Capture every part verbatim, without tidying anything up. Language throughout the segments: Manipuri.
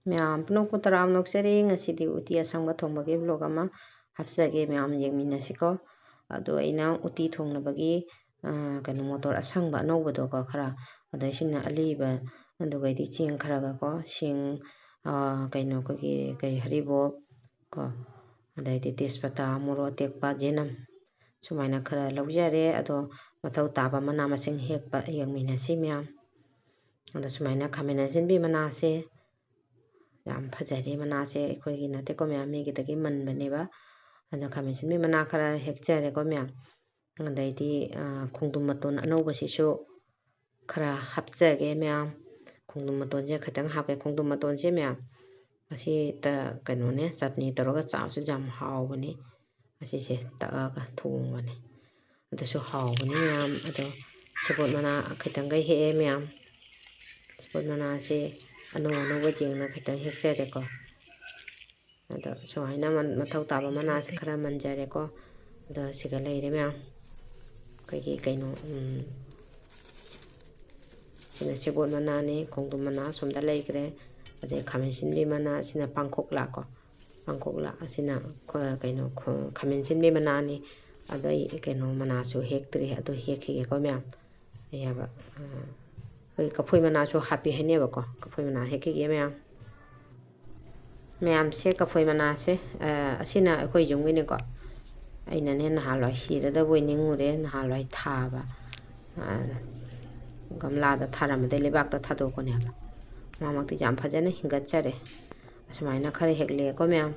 ꯃꯌꯥꯝ ꯄꯨꯝꯅꯃꯛꯄꯨ ꯇꯔꯥꯝꯅ ꯑꯣꯛꯆꯔꯤ꯫ ꯉꯁꯤꯗꯤ ꯎꯇꯤ ꯑꯁꯪꯕ ꯊꯣꯡꯕꯒꯤ vlog ꯑꯃ ꯍꯥꯞꯆꯒꯦ, ꯃꯌꯥꯝ ꯌꯦꯡꯃꯤꯟꯅꯁꯤꯀꯣ꯫ ꯑꯗꯣ ꯑꯩꯅ ꯎꯇꯤ ꯊꯣꯡꯅꯕꯒꯤ, ꯑ, ꯀꯩꯅꯣ, ꯃꯣꯇꯣꯔ ꯑꯁꯪꯕ ꯑꯅꯧꯕꯗꯣꯀꯣ, ꯈꯔ, ꯑꯗꯩꯁꯤꯅ ꯑꯂꯤꯕ, ꯑꯗꯨꯒꯩꯗꯤ ꯆꯦꯡ ꯈꯔꯒꯀꯣ, ꯁꯤꯡ, ꯑ, ꯀꯩꯅꯣ, ꯑꯩꯈꯣꯏꯒꯤ ꯀꯩ, ꯍꯔꯤꯕꯣꯞ ꯀꯣ, ꯑꯗꯩꯗꯤ ꯇꯦꯖꯄꯇꯥ, ꯃꯣꯔꯣꯛ ꯑꯇꯦꯛꯄ, ꯖꯦꯅꯝ, ꯁꯨꯃꯥꯏꯅ ꯈꯔ ꯂꯧꯖꯔꯦ꯫ ꯑꯗꯣ ꯃꯊꯧ ꯇꯥꯕ ꯃꯅꯥ ꯃꯁꯤꯡ ꯍꯦꯛꯄ ꯌꯦꯡꯃꯤꯟꯅꯁꯤ ꯃꯌꯥꯝ꯫ ꯑꯗꯣ ꯁꯨꯃꯥꯏꯅ ꯈꯥꯃꯦꯟ ꯑꯁꯤꯟꯕꯤ ꯃꯅꯥꯁꯦ ꯌꯥꯝ ꯐꯖꯔꯦ꯫ ꯃꯅꯥꯁꯦ ꯑꯩꯈꯣꯏꯒꯤ ꯅꯠꯇꯦꯀꯣ ꯃꯌꯥꯝ, ꯃꯤꯒꯤꯗꯒꯤ ꯃꯟꯕꯅꯦꯕ꯫ ꯑꯗꯣ ꯈꯥꯃꯦꯟ ꯑꯁꯤꯟꯕꯤ ꯃꯅꯥ ꯈꯔ ꯍꯦꯛꯆꯔꯦꯀꯣ ꯃꯌꯥꯝ꯫ ꯑꯗꯩꯗꯤ, ꯑ, ꯈꯣꯡꯗ꯭ꯔꯨꯝ ꯃꯇꯣꯟ ꯑꯅꯧꯕꯁꯤꯁꯨ ꯈꯔ ꯍꯥꯞꯆꯒꯦ ꯃꯌꯥꯝ꯫ ꯈꯣꯡꯗ꯭ꯔꯨꯝ ꯃꯇꯣꯟꯁꯦ ꯈꯤꯇꯪ ꯍꯥꯞꯀꯦ꯫ ꯈꯣꯡꯗ꯭ꯔꯨꯝ ꯃꯇꯣꯟꯁꯦ ꯃꯌꯥꯝ, ꯑꯁꯤꯗ ꯀꯩꯅꯣꯅꯦ, ꯆꯠꯅꯤ ꯇꯧꯔꯒ ꯆꯥꯕꯁꯨ ꯌꯥꯝ ꯍꯥꯎꯕꯅꯤ꯫ ꯑꯁꯤꯁꯦ ꯇꯛꯑꯒ ꯊꯣꯡꯕꯅꯦ꯫ ꯑꯗꯨꯁꯨ ꯍꯥꯎꯕꯅꯤ ꯃꯌꯥꯝ꯫ ꯑꯗꯣ ꯁꯦꯕꯣꯠ ꯃꯅꯥ ꯈꯤꯇꯪꯒ ꯍꯦꯛꯑꯦ ꯃꯌꯥꯝ꯫ ꯁꯦꯕꯣꯠ ꯃꯅꯥꯁꯦ ꯑꯅꯧ ꯑꯅꯧꯕ ꯆꯦꯡꯅ ꯈꯤꯇꯪ ꯍꯦꯛꯆꯔꯦꯀꯣ꯫ ꯑꯗꯣ ꯁꯨꯃꯥꯏꯅ ꯃꯟ-, ꯃꯊꯧ ꯇꯥꯕ ꯃꯅꯥꯁꯦ ꯈꯔ ꯃꯟꯖꯔꯦꯀꯣ꯫ ꯑꯗꯣ ꯁꯤꯒ ꯂꯩꯔꯦ ꯃꯌꯥꯝ꯫ ꯑꯩꯈꯣꯏꯒꯤ ꯀꯩꯅꯣ, ꯎꯝ, ꯁꯤꯅ ꯁꯦꯕꯣꯠ ꯃꯅꯥꯅꯤ, ꯈꯣꯡꯗ꯭ꯔꯨꯝ ꯃꯅꯥ ꯑꯁꯣꯝꯗ ꯂꯩꯈ꯭ꯔꯦ꯫ ꯑꯗꯩ ꯈꯥꯃꯦꯟ ꯑꯁꯤꯟꯕꯤ ꯃꯅꯥ, ꯁꯤꯅ ꯄꯥꯡꯈꯣꯛꯂꯥ ꯀꯣ꯫ ꯄꯥꯡꯈꯣꯛꯂꯥ ꯑꯁꯤꯅ ꯈ-, ꯀꯩꯅꯣ, ꯈ-, ꯈꯥꯃꯦꯟ ꯑꯁꯤꯟꯕꯤ ꯃꯅꯥꯅꯤ꯫ ꯑꯗꯣ ꯑꯩ ꯀꯩꯅꯣ ꯃꯅꯥꯁꯨ ꯍꯦꯛꯇ꯭ꯔꯤ, ꯑꯗꯨ ꯍꯦꯛꯈꯤꯒꯦꯀꯣ ꯃꯌꯥꯝ꯫ ꯑꯩ ꯍꯥꯏꯕ, ꯑ, ꯑꯩꯈꯣꯏ ꯀꯐꯣꯏ ꯃꯅꯥꯁꯨ ꯍꯥꯞꯄꯤ ꯍꯥꯏꯅꯦꯕꯀꯣ꯫ ꯀꯐꯣꯏ ꯃꯅꯥ ꯍꯦꯛꯈꯤꯒꯦ ꯃꯌꯥꯝ꯫ ꯃꯌꯥꯝꯁꯦ ꯀꯐꯣꯏ ꯃꯅꯥꯁꯦ, ꯑ, ꯑꯁꯤꯅ ꯑꯩꯈꯣꯏ ꯌꯨꯝꯒꯤꯅꯤꯀꯣ꯫ ꯑꯩꯅꯅꯦ ꯅꯍꯥꯟꯋꯥꯏ ꯁꯤꯔꯗꯕꯣꯏ ꯅꯤꯡꯉꯨꯔꯦ, ꯅꯍꯥꯟꯋꯥꯏ ꯊꯥꯕ꯫ ꯑ, ꯒꯝꯂꯥꯗ ꯊꯥꯔꯝꯕꯗꯩ ꯂꯩꯕꯥꯛꯇ ꯊꯥꯗꯣꯛꯄꯅꯦꯕ꯫ ꯃꯥꯃꯛꯇꯤ ꯌꯥꯝ ꯐꯖꯅ ꯍꯤꯡꯒꯠꯆꯔꯦ꯫ ꯑꯁꯨꯃꯥꯏꯅ ꯈꯔ ꯍꯦꯛꯂꯛꯑꯦꯀꯣ ꯃꯌꯥꯝ꯫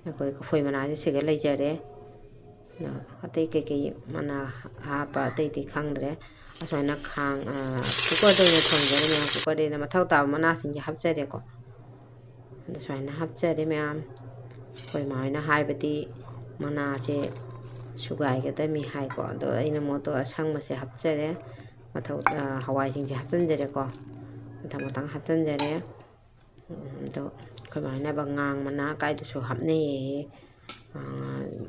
ꯑꯩꯈꯣꯏ ꯀꯐꯣꯏ ꯃꯅꯥꯁꯦ ꯁꯤꯒ ꯂꯩꯖꯔꯦ꯫ ꯑꯗꯣ ꯑꯇꯩ ꯀꯩꯀꯩ ꯃꯅꯥ ꯍꯥꯞꯄ ꯑꯇꯩꯗꯤ ꯈꯪꯗ꯭ꯔꯦ꯫ ꯑꯁꯨꯃꯥꯏꯅ ꯈꯥꯡ, ꯑ, cookerꯗ ꯑꯣꯏꯅ ꯊꯣꯡꯖꯔꯦ ꯃꯌꯥꯝ꯫ Cookerꯗ ꯑꯩꯅ ꯃꯊꯧ ꯇꯥꯕ ꯃꯅꯥꯁꯤꯡꯁꯦ ꯍꯥꯞꯆꯔꯦꯀꯣ꯫ ꯑꯗꯣ ꯁꯨꯃꯥꯏꯅ ꯍꯥꯞꯆꯔꯦ ꯃꯌꯥꯝ꯫ ꯑꯩꯈꯣꯏ ꯏꯃꯥ ꯍꯣꯏꯅ ꯍꯥꯏꯕꯗꯤ ꯃꯅꯥꯁꯦ ꯁꯨꯒꯥꯏꯒꯗꯕꯅꯤ ꯍꯥꯏꯀꯣ꯫ ꯑꯗꯣ ꯑꯩꯅ ꯃꯣꯇꯣꯔ ꯑꯁꯪꯕꯁꯦ ꯍꯥꯞꯆꯔꯦ꯫ ꯃꯊꯧ, ꯑ, ꯍꯋꯥꯏꯁꯤꯡꯁꯦ ꯍꯥꯞꯆꯤꯟꯖꯔꯦꯀꯣ꯫ ꯃꯊꯪ ꯃꯊꯪ ꯍꯥꯞꯆꯤꯟꯖꯔꯦ꯫ ꯎꯝ, ꯑꯗꯣ ꯑꯩꯈꯣꯏ ꯃꯥ ꯍꯣꯏꯅ ꯉꯥꯡ ꯃꯅꯥ ꯀꯥꯏꯗꯨꯁꯨ ꯍꯥꯞꯅꯩꯌꯦ꯫ ꯑ,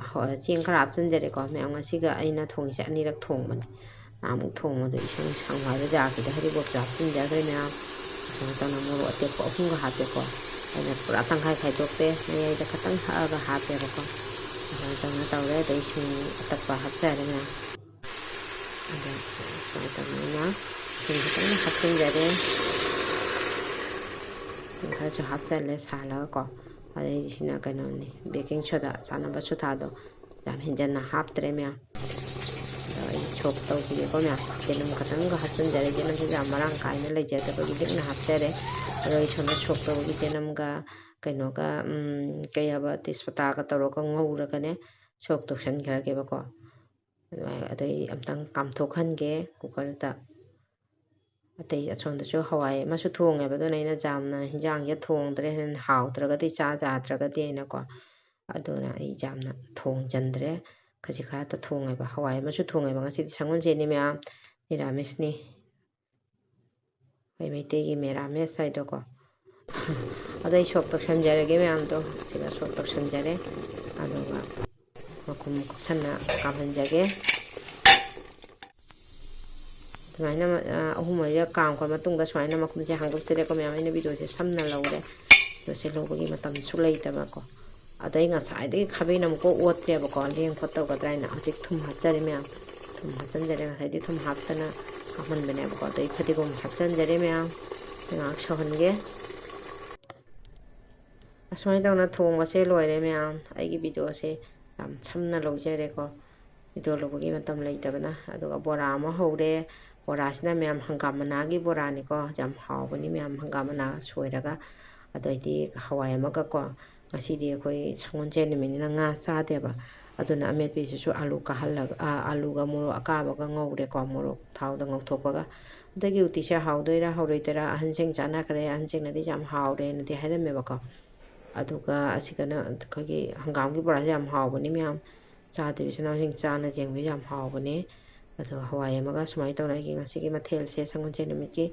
ꯍꯣꯏ, ꯆꯦꯡ ꯈꯔ ꯍꯥꯞꯆꯤꯟꯖꯔꯦꯀꯣ ꯃꯌꯥꯝ꯫ ꯉꯁꯤꯒ ꯑꯩꯅ ꯊꯣꯡꯉꯤꯁꯦ ꯑꯅꯤꯔꯛ ꯊꯣꯡꯕꯅꯦ꯫ ꯅꯍꯥꯟꯃꯨꯛ ꯊꯣꯡꯕꯗꯣ ꯏꯁꯪ ꯁꯪ ꯍꯥꯏꯕ ꯌꯥꯈꯤꯗꯦ꯫ ꯍꯔꯤꯕꯣꯞꯁꯨ ꯍꯥꯞꯆꯤꯟꯖꯈ꯭ꯔꯦ ꯃꯌꯥꯝ꯫ ꯁꯨꯃꯥꯏꯅ ꯇꯧꯅ ꯃꯣꯔꯣꯛ ꯑꯇꯦꯛꯄ ꯑꯍꯨꯝꯒ ꯍꯥꯞꯄꯦꯀꯣ꯫ ꯑꯩꯅ ꯄꯨꯔꯥ ꯇꯪꯈꯥꯏ ꯈꯥꯏꯗꯣꯛꯇꯦ, ꯃꯌꯥꯏꯗ ꯈꯇꯪ ꯍꯛꯑꯒ ꯍꯥꯞꯄꯦꯕꯀꯣ꯫ ꯑꯗꯨꯃꯥꯏꯅ ꯇꯧꯅ ꯇꯧꯔꯦ꯫ ꯑꯗꯩ ꯁꯤꯡ ꯑꯇꯛꯄ ꯍꯥꯞꯆꯔꯦ ꯃꯌꯥꯝ꯫ ꯑꯗ ꯁꯨꯃꯥꯏꯅ ꯇꯧꯗꯅ ꯁꯤꯡ ꯈꯤꯇꯪ ꯍꯥꯞꯆꯤꯟꯖꯔꯦ꯫ ꯁꯤꯡ ꯈꯔꯁꯨ ꯍꯥꯞꯆꯜꯂꯦ ꯁꯥꯍꯜꯂꯒꯀꯣ꯫ ꯑꯗꯩ ꯁꯤꯅ ꯀꯩꯅꯣꯅꯤ, ꯕꯦꯀꯤꯡ ꯁꯣꯗꯥ, ꯆꯥꯅꯕ ꯁꯣꯗꯥꯗꯣ꯫ ꯌꯥꯝ ꯍꯦꯟꯖꯟꯅ ꯍꯥꯞꯇ꯭ꯔꯦ ꯃꯌꯥꯝ꯫ ꯑꯗꯣ ꯑꯩ ꯁꯣꯛ ꯇꯧꯈꯤꯒꯦꯀꯣ ꯃꯌꯥꯝ꯫ ꯌꯦꯅꯝ ꯈꯇꯪꯒ ꯍꯥꯞꯆꯤꯟꯖꯔꯦ꯫ ꯌꯦꯅꯝꯁꯤꯁꯨ ꯌꯥꯝ ꯃꯔꯥꯡ ꯀꯥꯏꯅ ꯂꯩꯖꯗꯕꯒꯤ ꯂꯤꯛꯅ ꯍꯥꯞꯆꯔꯦ꯫ ꯑꯗꯣ ꯑꯩ ꯁꯣꯝꯗ ꯁꯣꯛ ꯇꯧꯕꯒꯤ ꯌꯦꯅꯝꯒ ꯀꯩꯅꯣꯒ, ꯎꯝ, ꯀꯩ ꯍꯥꯏꯕ, ꯇꯦꯖꯄꯇꯥꯒ ꯇꯧꯔꯒ ꯉꯧꯔꯒꯅꯦ, ꯁꯣꯛ ꯇꯧꯁꯟꯈ꯭ꯔꯒꯦꯕꯀꯣ꯫ ꯑꯗꯨꯃꯥꯏ-, ꯑꯗꯣ ꯑꯩ ꯑꯝꯇꯪ ꯀꯥꯝꯊꯣꯛꯍꯟꯒꯦ ꯀꯨꯀꯔꯗ꯫ ꯑꯇꯩ ꯑꯁꯣꯝꯗꯁꯨ ꯍꯋꯥꯏ ꯑꯃꯁꯨ ꯊꯣꯡꯉꯦꯕ, ꯑꯗꯨꯅ ꯑꯩꯅ ꯌꯥꯝꯅ ꯍꯤꯟꯖꯥꯡꯁꯦ ꯊꯣꯡꯗ꯭ꯔꯦ, ꯍꯣꯔꯦꯟ ꯍꯥꯎꯇ꯭ꯔꯒꯗꯤ, ꯆꯥ ꯌꯥꯗ꯭ꯔꯒꯗꯤ ꯍꯥꯏꯅꯀꯣ꯫ ꯑꯗꯨꯅ ꯑꯩ ꯌꯥꯝꯅ ꯊꯣꯡꯖꯟꯗ꯭ꯔꯦ, ꯈꯖꯤꯛ ꯈꯔꯇ ꯊꯣꯡꯉꯦꯕ꯫ ꯍꯋꯥꯏ ꯑꯃꯁꯨ ꯊꯣꯡꯉꯦꯕ ꯉꯁꯤꯗꯤ, ꯁꯪꯒꯣꯜꯁꯦꯟꯅꯤ ꯃꯌꯥꯝ, ꯅꯤꯔꯥꯃꯤꯁꯅꯤ꯫ ꯑꯩꯈꯣꯏ ꯃꯩꯇꯩꯒꯤ ꯃꯦꯔꯥꯃꯦꯁ ꯍꯥꯏꯗꯣꯀꯣ꯫ ꯑꯗꯣ ꯑꯩ ꯁꯣꯛ ꯇꯧꯁꯟꯖꯔꯒꯦ ꯃꯌꯥꯝꯗꯣ꯫ ꯁꯤꯒ ꯁꯣꯛ ꯇꯧꯁꯟꯖꯔꯦ꯫ ꯑꯗꯨꯒ ꯃꯈꯨꯝ ꯀꯨꯞꯁꯟꯅ ꯀꯥꯝꯍꯟꯖꯒꯦ꯫ ꯑꯗꯨꯃꯥꯏꯅ, ꯑ, ꯑꯍꯨꯝ ꯃꯔꯤꯔꯛ ꯀꯥꯝꯈ꯭ꯔ ꯃꯇꯨꯡꯗ ꯁꯨꯃꯥꯏꯅ ꯃꯈꯨꯝꯁꯦ ꯍꯥꯡꯗꯣꯛꯆꯔꯦꯀꯣ ꯃꯌꯥꯝ꯫ ꯑꯩꯅ ꯚꯤꯗꯤꯑꯣꯁꯦ ꯁꯝꯅ ꯂꯧꯔꯦ꯫ ꯚꯤꯗꯤꯑꯣꯁꯦ ꯂꯧꯕꯒꯤ ꯃꯇꯝꯁꯨ ꯂꯩꯇꯕꯀꯣ꯫ ꯑꯗꯩ ꯉꯁꯥꯏꯗꯒꯤ ꯈꯥꯕꯩꯅ ꯑꯃꯨꯛꯀ ꯑꯣꯠꯇ꯭ꯔꯦꯕꯀꯣ, ꯂꯦꯡ ꯈꯣꯠ ꯇꯧꯒꯗ꯭ꯔꯥ ꯍꯥꯏꯅ꯫ ꯍꯧꯖꯤꯛ ꯊꯨꯝ ꯍꯥꯞꯆꯔꯦ ꯃꯌꯥꯝ꯫ ꯊꯨꯝ ꯍꯥꯞꯆꯤꯟꯖꯔꯦ꯫ ꯉꯁꯥꯏꯗꯤ ꯊꯨꯝ ꯍꯥꯞꯇꯅ ꯍꯥꯞꯍꯟꯕꯅꯦꯕꯀꯣ꯫ ꯑꯗꯩ ꯐꯗꯤꯒꯣꯝ ꯍꯥꯞꯆꯤꯟꯖꯔꯦ ꯃꯌꯥꯝ꯫ ꯉꯥꯏꯍꯥꯛ ꯁꯧꯍꯟꯒꯦ꯫ ꯑꯁꯨꯃꯥꯏꯅ ꯇꯧꯅ ꯊꯣꯡꯕꯁꯦ ꯂꯣꯏꯔꯦ ꯃꯌꯥꯝ꯫ ꯑꯩꯒꯤ ꯚꯤꯗꯤꯑꯣꯁꯦ ꯌꯥꯝ ꯁꯝꯅ ꯂꯧꯖꯔꯦꯀꯣ꯫ ꯚꯤꯗꯤꯑꯣ ꯂꯧꯕꯒꯤ ꯃꯇꯝ ꯂꯩꯇꯕꯅ꯫ ꯑꯗꯨꯒ ꯕꯣꯔꯥ ꯑꯃ ꯍꯧꯔꯦ꯫ ꯕꯣꯔꯥꯁꯤꯅ ꯃꯌꯥꯝ ꯍꯪꯒꯥꯝ ꯃꯅꯥꯒꯤ ꯕꯣꯔꯥꯅꯤꯀꯣ꯫ ꯌꯥꯝ ꯍꯥꯎꯕꯅꯤ ꯃꯌꯥꯝ, ꯍꯪꯒꯥꯝ ꯃꯅꯥ ꯁꯣꯏꯔꯒ꯫ ꯑꯗꯩꯗꯤ ꯍꯋꯥꯏ ꯑꯃꯒꯀꯣ꯫ ꯉꯁꯤꯗꯤ ꯑꯩꯈꯣꯏ ꯁꯒꯣꯜꯁꯦꯟ ꯅꯨꯃꯤꯠꯅꯤꯅ ꯉꯥ ꯆꯥꯗꯦꯕ꯫ ꯑꯗꯨꯅ ꯑꯃꯦꯠꯄꯤꯁꯤꯁꯨ ꯑꯥꯂꯨ ꯀꯥꯍꯜꯂꯒ, ꯑ, ꯑꯥꯂꯨꯒ ꯃꯣꯔꯣꯛ ꯑꯀꯥꯕꯒ ꯉꯧꯔꯦꯀꯣ, ꯃꯣꯔꯣꯛ ꯊꯥꯎꯗ ꯉꯧꯊꯣꯛꯄꯒ꯫ ꯑꯗꯒꯤ ꯎꯇꯤꯁꯦ ꯍꯥꯎꯗꯣꯏꯔꯥ ꯍꯧꯔꯣꯏꯗꯣꯏꯔꯥ, ꯑꯍꯟꯁꯤꯡ ꯆꯥꯅꯈ꯭ꯔꯦ, ꯑꯍꯟꯁꯤꯡꯅꯗꯤ ꯌꯥꯝ ꯍꯥꯎꯔꯦꯅꯗꯤ ꯍꯥꯏꯔꯝꯃꯦꯕꯀꯣ꯫ ꯑꯗꯨꯒ ꯑꯁꯤꯒꯅ ꯑꯩꯈꯣꯏꯒꯤ ꯍꯪꯒꯥꯝꯒꯤ ꯕꯣꯔꯥꯁꯦ ꯌꯥꯝ ꯍꯥꯎꯕꯅꯤ ꯃꯌꯥꯝ꯫ ꯆꯥꯗꯕ ꯏꯆꯤꯟ ꯏꯅꯥꯎꯁꯤꯡ ꯆꯥꯅ ꯌꯦꯡꯕꯤꯌꯨ, ꯌꯥꯝ ꯍꯥꯎꯕꯅꯦ꯫ ꯑꯗꯣ ꯍꯋꯥꯏ ꯑꯃꯒ ꯁꯨꯃꯥꯏꯅ ꯇꯧꯅ ꯑꯩꯒꯤ ꯉꯁꯤꯒꯤ ꯃꯊꯦꯜꯁꯦ ꯁꯒꯣꯜꯁꯦꯟ ꯅꯨꯃꯤꯠꯀꯤ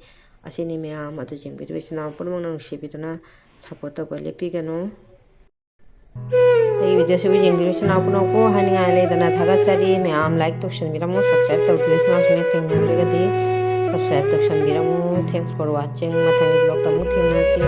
ꯑꯁꯤꯅꯤ ꯃꯌꯥꯝ꯫ ꯑꯗꯨ ꯌꯦꯡꯕꯤꯔꯤꯕ ꯏꯆꯤꯟ ꯏꯅꯥꯎ ꯄꯨꯝꯅꯃꯛꯅ ꯅꯨꯡꯁꯤꯕꯤꯗꯨꯅ support ꯇꯧꯕ ꯂꯦꯞꯄꯤꯒꯅꯨ꯫ ꯑꯩꯒꯤ ꯚꯤꯗꯤꯑꯣꯁꯤꯕꯨ ꯌꯦꯡꯕꯤꯔꯤꯕ ꯏꯆꯤꯟ ꯏꯅꯥꯎ ꯄꯨꯝꯅꯃꯛꯄꯨ ꯍꯥꯏꯅꯤꯡꯉꯥꯏ ꯂꯩꯇꯅ ꯊꯥꯒꯠꯆꯔꯤ꯫ ꯃꯌꯥꯝ like ꯇꯧꯁꯟꯕꯤꯔꯝꯃꯣ, subscribe ꯇꯧꯗ꯭ꯔꯤꯕ ꯏꯆꯤꯟ ꯏꯅꯥꯎꯁꯤꯡꯅ ꯊꯦꯡꯅꯔꯒꯗꯤ꯫ Subscribe ꯇꯧꯁꯟꯕꯤꯔꯝꯃꯨ꯫ Thanks for watching. ꯃꯊꯪꯒꯤ vlogꯇ ꯑꯃꯨꯛ ꯊꯦꯡꯅꯁꯤ꯫